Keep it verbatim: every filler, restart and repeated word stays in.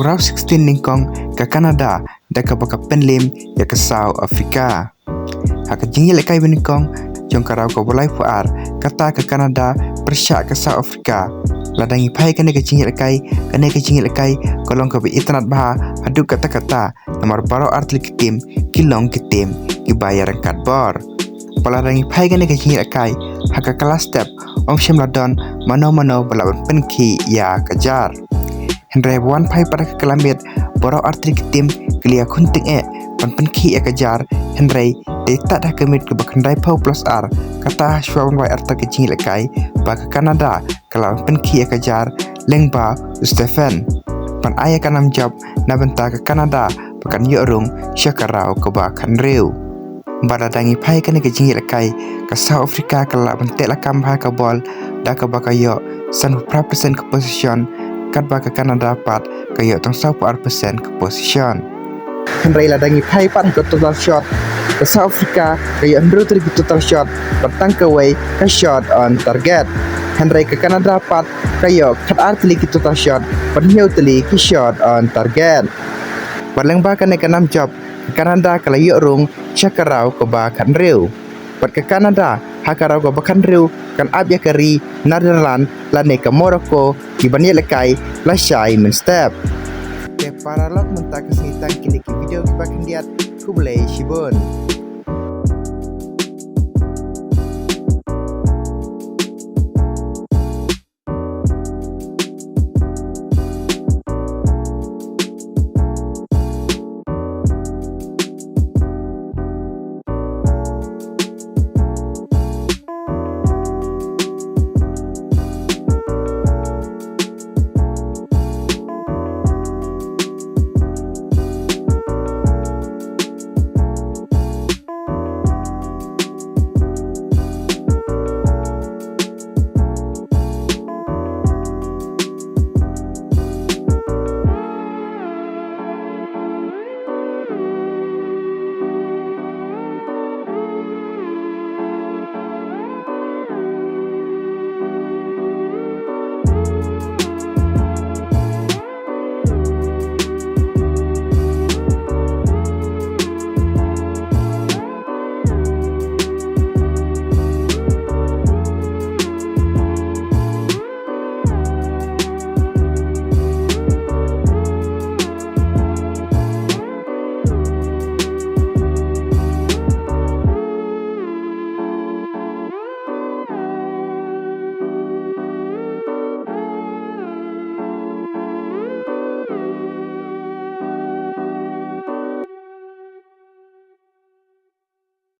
Round sixteen nyngkong ka Canada da kaba ka pynliem ïa ka South Africa. Ha ka jingïalehkai ba nyngkong jong ka round kaba laiphew ar, kata ka Canada pyrshah ka South Africa. Lada ngi phai kane ka jingïalehkai, kane ka jingïalehkai ka long kaba itynnad bha haduh katta katta, namar baroh artylli ki team ki long ki team kiba ïaryngkat bor. Bad lada ngi phai kane ka jingïalehkai, ha ka kylla step ym shym la don mano mano ba lah ban pynkhih ïa ka jar. Hynrei ba wan phai pat ha ka kylla miet, baroh artylli ki team ki la ïakhun tyngeh ban pynkhih ïa ka jar, hynrei dei tad ha ka minit kaba khyndaiphew plus ar, kata shuwa ban wai artat ka jingïalehkai, ba ka Canada ka la pynkhih ïa ka jar lyngba u Steffen, ban ai ïa ka nam jop na bynta ka Canada ba kan ïoh rung sha ka round kaba khathynriew. Bad lada ngi phai kane ka jingïalehkai, ka South Africa ka lah ban teh lakam bha ka bol da kaba ka ïoh sanphew phra percent ka possession, katba ka Canada pat ka ïoh tang sawphew ar percent ka possession. Hynrei lada ngi phai pat ha ka total shot, ka South Africa ka ïoh hynriew tylli ki total shot bad tang kawei ka shot on target. Hynrei ka Canada pat ka ïoh khatar tylli ki total shot bad hynñiew tylli ki shot on target. Bad lyngba kane ka nam jop, ka Canada ka la ïoh rung sha ka round kaba khathynriew. Bad ka Canada ha ka round kaba khathynriew kan ap ïa ka ri Netherlands lane ka Morocco, kiban ïalehkai lashai mynstep. Te paralok, mynta ka sngi tang kine ki video kiba khyndiat. Khublei shibun.